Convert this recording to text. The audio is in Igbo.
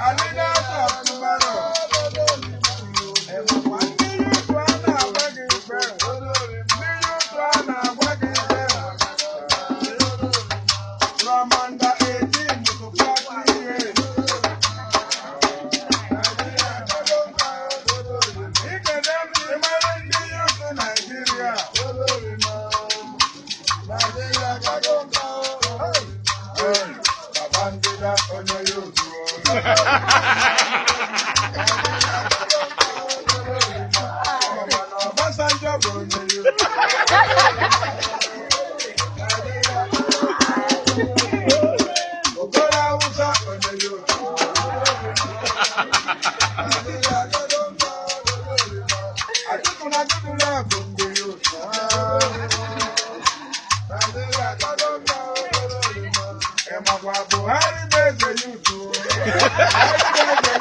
Leaders of tomorrow. Ịmakwa ndị youth a na-agwa gị ikpe? Ndị youth a na-agwa gị ikpe. From under 18 to 40 years. Ikele m ịmara ndị youth Nigeria. Hey, Babangida onye youth o. Mana Obasanjo bụ onye youth. Okoro Awụsa onye youth. Atiku na Goodluck bụ ndị youth. Ị makwa Buhari bụ eze youth. Buhari bụ eze.